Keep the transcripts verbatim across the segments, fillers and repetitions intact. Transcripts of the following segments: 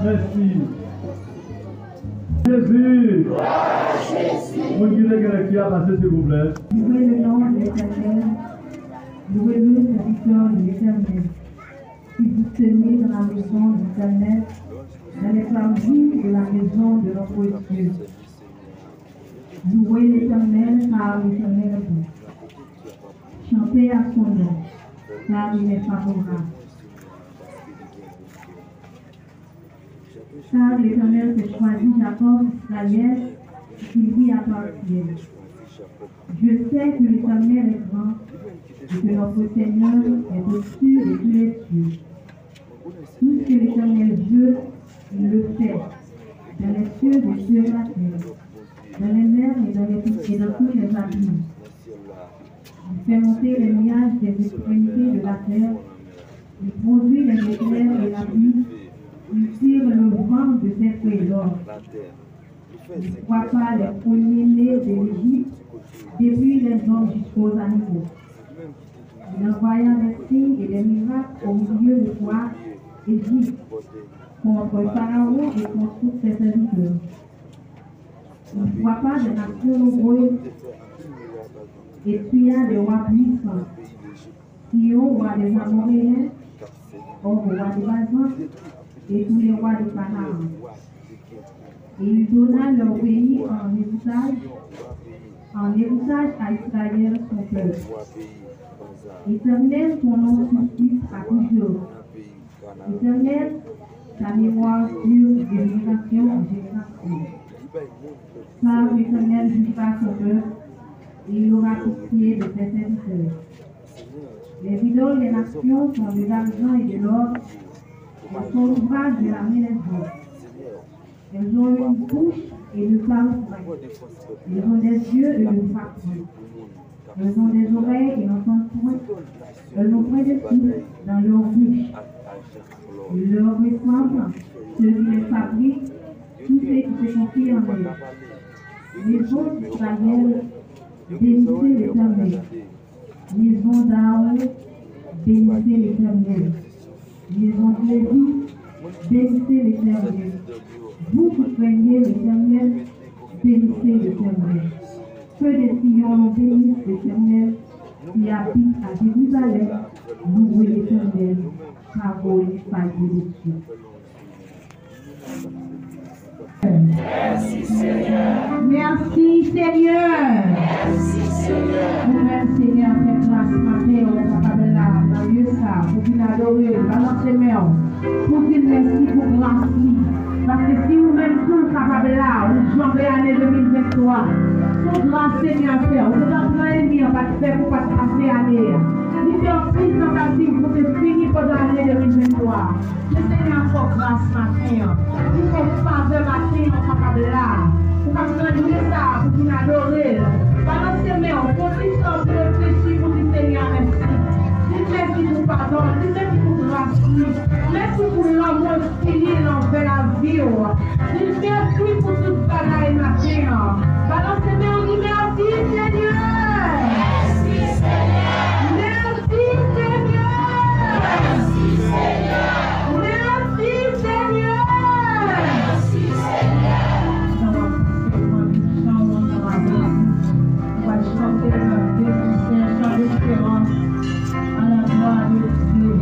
Mèsi. Jezi! Moun ki te gen lèkti a, pase, silvouplè. Louez le nom de l'Éternel. Louez le serviteur de l'Éternel. Si vous tenez dans la maison de l'Éternel, dans les parvis de la maison de notre Dieu. Louez l'Éternel, car l'Éternel est bon. Chantez à son nom, car il est favorable. Car l'Éternel s'est choisi Jacob, Israël, qui lui appartient. Je sais que l'Éternel est grand et que notre Seigneur est au-dessus de tous les dieux. Tout ce que l'Éternel veut, il le fait, dans les cieux et sur la terre, dans les mers et dans les, et dans tous les abîmes. Il fait monter les nuages des extrémités de la terre, il produit les éclairs et la pluie, il tire le vent de ses trésors. Il frappa les premiers-nés de l'Égypte, depuis les hommes jusqu'aux animaux. Il envoya des signes et des miracles au milieu de toi, Égypte, contre Pharaon et contre tous ses serviteurs. Il frappa des nations nombreuses et tua des rois puissants. Sihon, roi des Amoréens, Og, roi de Basan, et tous les rois de Canaan. Et il donna leur pays en héritage, en héritage à Israël, son peuple. Éternel, ton nom subsiste à toujours. Éternel, ta mémoire dure de génération en génération. Car l'Éternel jugera son peuple, et il aura pitié de ses serviteurs. Les idoles des nations sont de l'argent et de l'or, elles sont l'ouvrage de la main des hommes. Elles ont une bouche et ne parlent point. Elles ont des yeux et ne voient point. Elles ont des oreilles et n'entendent point. Elles n'ont point de souffle dans leur bouche. Leur ressemblent ceux qui les fabriquent, tous ceux qui se confient en elles. Maison d'Israël, bénissez l'Éternel. Maison d'Aaron, bénissez l'Éternel. Maison de Lévi, bénissez l'Éternel. Vous qui craignez l'Éternel, bénissez l'Éternel. Que de Sion l'on bénisse l'Éternel, qui habite à Jérusalem. Louez l'Éternel, car glorifie Dieu. Mèsi, Senyè. Mèsi, Senyè. Mèsi, Senyè. Ou menm, Senyè, fè gras maten an, ou kapab la, nan lye sa, pou vin adore l, balanse men w, pou di l mèsi pou gras li. Paske si ou menm tou w kapab la, ou janbe ane de mil venntwa, se yon gras Senyè a fè w. Ou te t ap nan ènmi an, pa t fè pou w pa t pase ane a. Li fè w plis tantativ pou w te fini pandan ane de mil venntwa. Ke Senyè a fè w gras maten an. Li fè w favè maten an, ou kapab la. Ou k ap nan lye sa a pou vin adore l. Balanse men w, pran ti tan pou reflechi, pou di Senyè a mèsi. Di mèsi pou padon l, di mèsi pou gras li. Mèsi pou lanmou enfini l anvè lavi w. Di mèsi pou tout bagay maten an. Balanse men w, di mèsi, Senyè. Mèsi, Senyè. Mèsi, Senyè. Mèsi, Senyè. Mèsi, Senyè. Mèsi, Senyè. Jan w ap pase, w ap chan w ansanm avè l. Ou pral chante, w ap desann, se yon chan desperans. À la gloire de Dieu.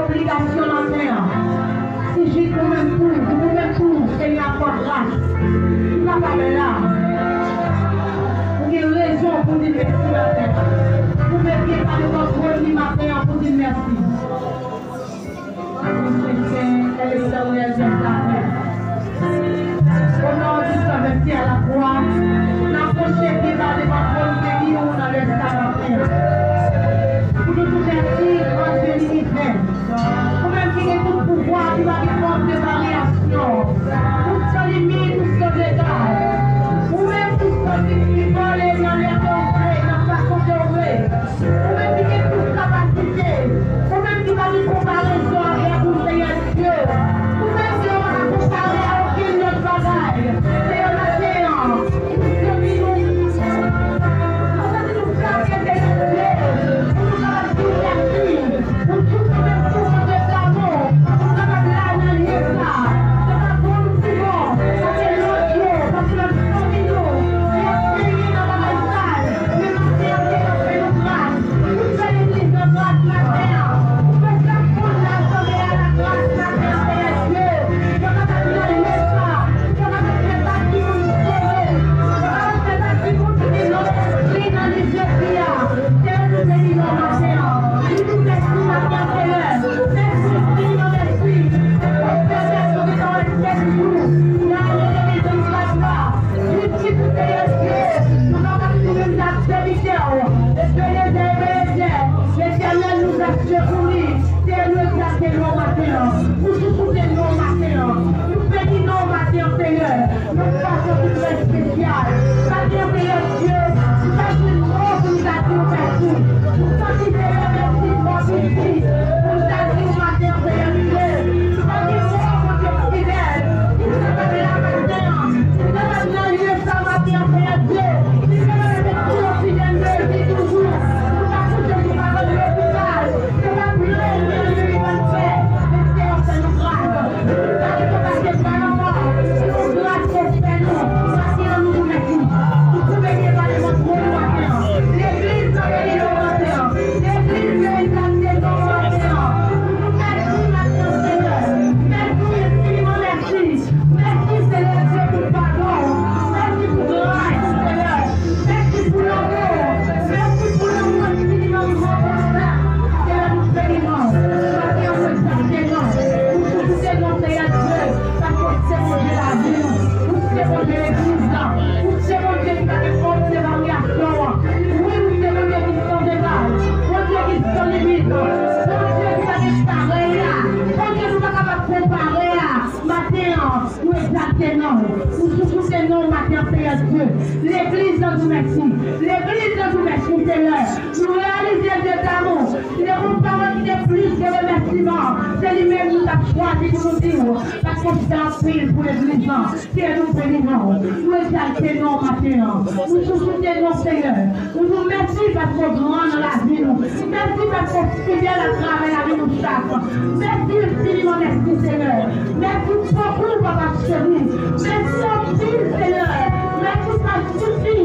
Obligasyon maten an. Si jis ou menm tou, ou menm tou, Senyè, akòd gras. Ou kapab la. Ou gen rezon pou di mèsi maten an. Ou menm gen pa de kòntwòl li maten an pou di mèsi. Wi, Senyè, Pè Etènèl, Jezi. O non di Sovè a lakwa, n ap pwoche pye ba devan twòn beni w nan lè sa maten an. Pou nou tou mèsi, Bondye linivè. Ou menm ki gen tout pouvwa, ki pa gen fòs de varyasyon. Ou san limit, ou san degaj. Ou menm ki soti ki vole nan lè ke w vle, nan fason ke w vle. Ou menm ki gen tout kapasite. Ou menm ki pa gen konparezon avèk ou, Senyè Dye. Ou menm ki pa ka konpare a okenn lòt bagay. Senyè, maten an, ou santi nou, ou santi nou frape, Senyè Dye. Pou nou kapab di w mèsi. Pou tout ou menm tou, Bondye damou. Pou nou kapab la nan lye sa. Se pa bon nou pi bon. Paske lòt yo, paske lòt fanmi nou, yo benyen nan bagay sa. Men maten an, Senyè, fè nou gras. Ou fè legliz nan gras maten an. Ou fè chak moun nan asanble a la gras maten an, Senyè Dye. Yo kapab nan lye sa. Yo kapab fè pati moun sove. Yo kapab fè pati moun ki gen lòt espri nan Nizeria. Senyè, nou beni non w maten an. Nou di w mèsi maten an, Senyè. Mèsi, Senyè, mèsi. Mèsi pou pèmèt nou gentan wè sèt jou nan ane de mil vennkat la. Jistis ou te rete, nou kapab di menm jan ak sèvitè w, Ebenezè, Ebenezè, Letènèl nous a secourus. Senyè, nou egzalte non w maten an. Nou chouchoute non w maten an. Nou beni non w maten an, Senyè. Yon fason ki trè espesyal. Sa te yon peryòd ke nou ta jwenn mo pou nou ta di w mèsi. Nou santi, Senyè, mèsi twò piti pou nou ta di w maten an, Senyè Dye. Nou pa gen mo, Bondye fidèl, ki kapab la maten an, ki kapab nan lye sa maten an, Senyè Dye, ki kapab mete tou yon fidèl nan vi toujou. Nou pa koute, nou pa pran lopital. Se pa plè, Senyè Dye, li pral fè. Men Senyè, fè nou gras. Sa ki te pase pa lanmò, se yon gras ke w fè nou. Maten an, nou di w mèsi. Nou koube pye ba devan twòn ou maten an. Legliz nan beni non w maten an. Legliz nan egzalte non w maten an. Nou di w mèsi maten an, Senyè. Mèsi enfiniman, mèsi. Mèsi, Senyè Dye, pou padon w. Mèsi pou gras ou, Senyè. Mèsi pou lanmou w. Mèsi pou lanmou enfiniman gran pou nou fè. Senyè, nou beni non w. Maten an, nou egzalte non w. Nou chouchoute non w, Senyè Dye, paske w se Bondye lavi nou. Ou se Bondye legliz la. Ou se Bondye ki pa gen fòs de varyasyon an. Wi, ou se Bondye ki san degaj. Bondye ki san limit. Bondye ki pa gen parèy la. Bondye nou pa kapab konpare a. Maten an, nou egzalte non w. Nou chouchoute non w maten an, Senyè Dye. Legliz nan di w mèsi. Legliz nan di w mèsi, Senyè. Nou reyalize, Dye damou, si te gon pawòl ki te plis ke remèsiman, se li menm nou t ap chwazi pou nou di w. Paske w fè anpil pou legliz lan. Senyè, nou beni non w. Nou egzalte non w maten an. Nou chouchoute non w, Senyè. Nou di w mèsi paske w gran nan lavi nou. Mèsi paske w fidèl atravè lavi nou chak. Mèsi enfiniman, mèsi, Senyè. Mèsi bokou, Papa cheri. Mèsi anpil, Senyè. Mèsi sa sifi.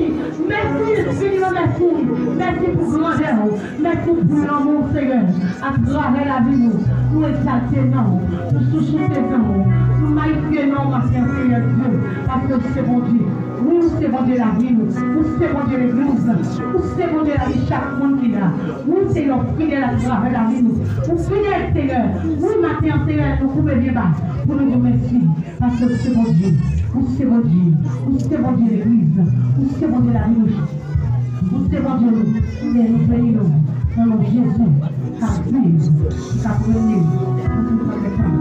Mèsi enfiniman, mèsi. Mèsi pou grandè w. Mèsi pou lanmou w, Senyè. Atravè lavi nou, nou egzalte non w. Nou chouchoute non w. Nou mayifye non w maten an, Senyè Dye. Paske w se Bondye. Wi, ou se Bondye lavi nou. Ou se Bondye legliz. Ou se Bondye lavi chak moun ki la. Wi, Senyè, ou fidèl atravè lavi nou. Ou fidèl, Senyè. Wi, maten an, Senyè, nou koube pye ba pou nou di w mèsi. Paske ou se Bondye. Ou se Bondye. Ou se Bondye legliz. Ou se Bondye lavi nou. Ou se Bondye nou. Senyè, nou beni non w. Nan non Jezi. K ap viv, ki t ap rete pou tout tan dè tan.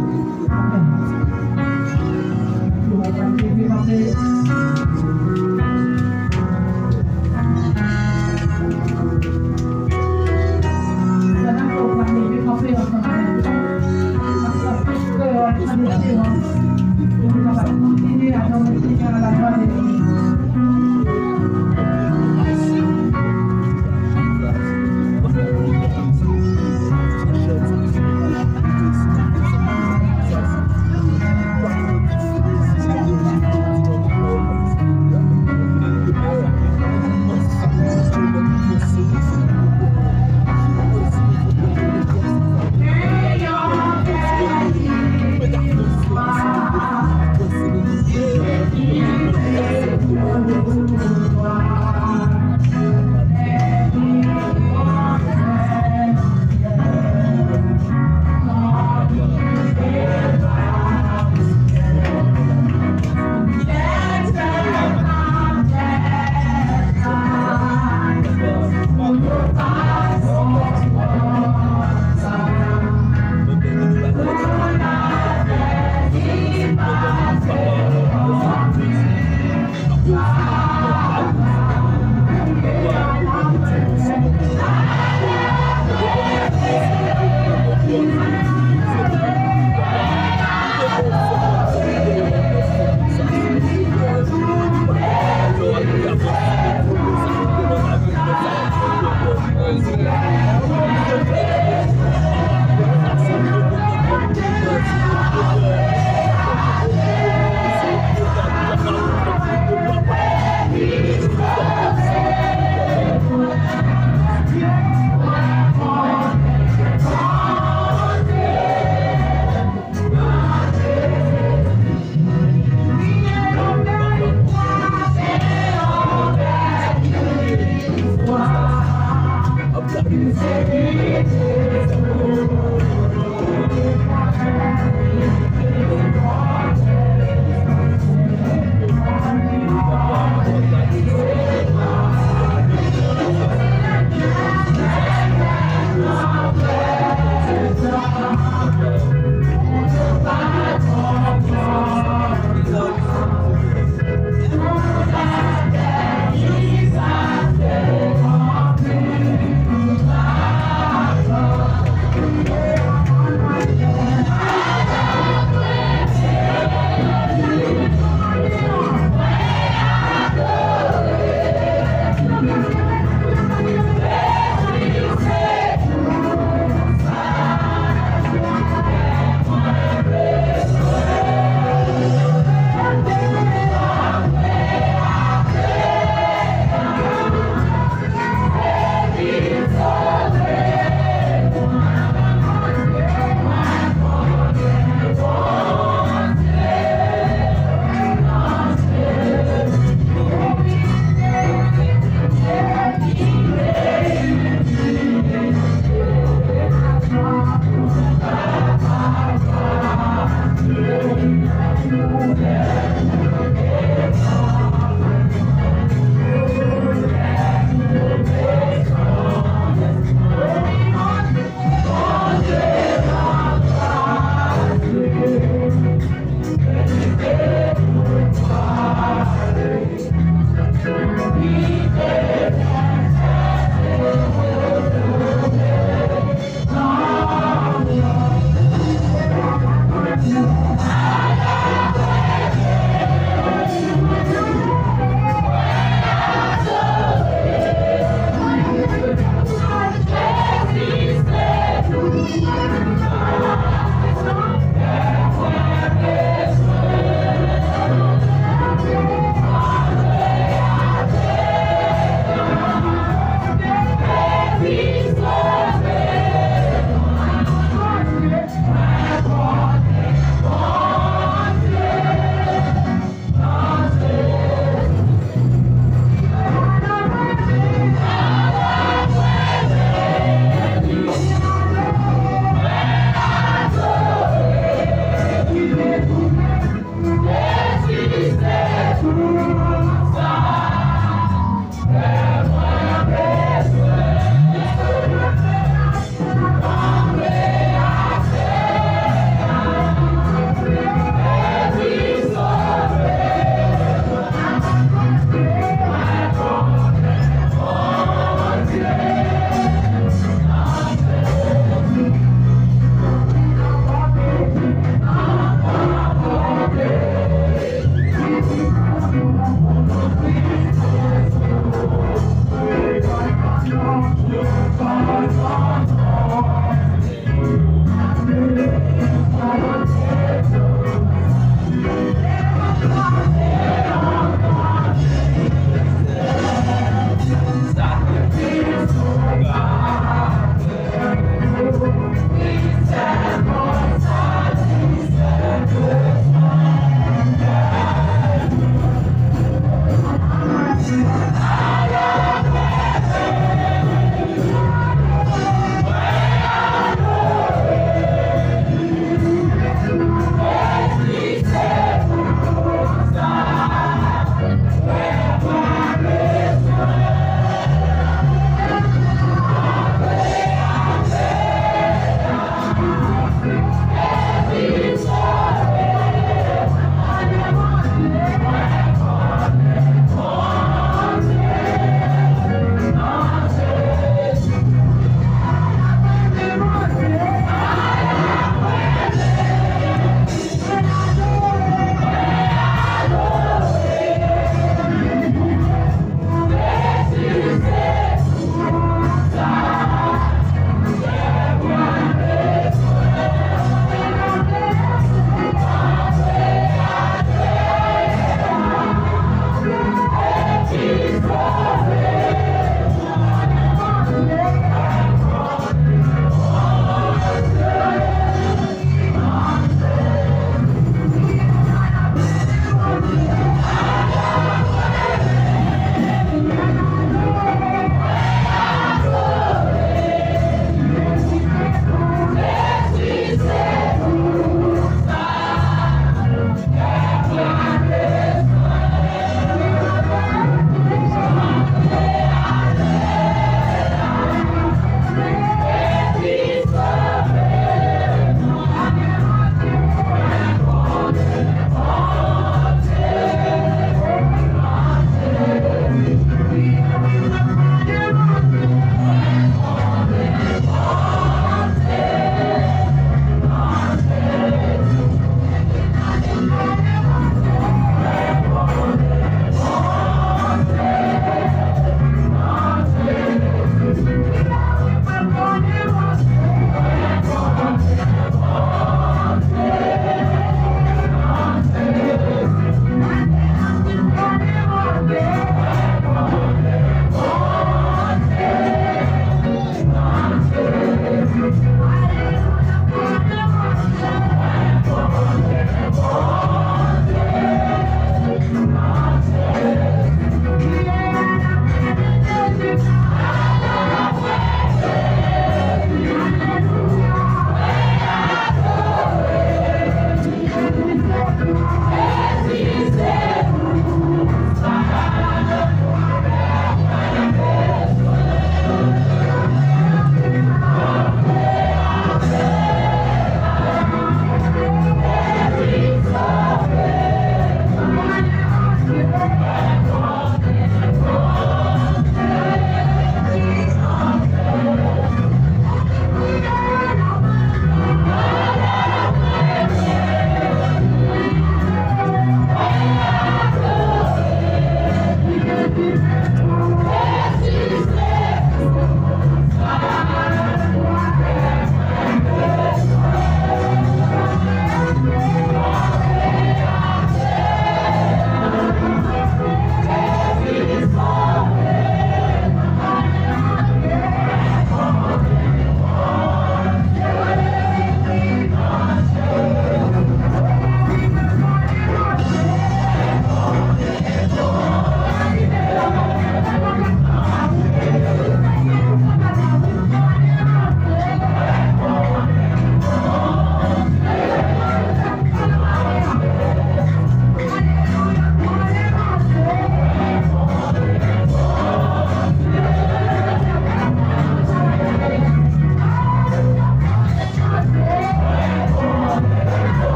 Amèn. Yo, w ap leve kanpe. Pandan ke w ap leve kanpe ansanm avèk nou, n ap chante kreyòl, chante sewans, pou nou kapab kontinye adore Senyè a la glwa de Dye.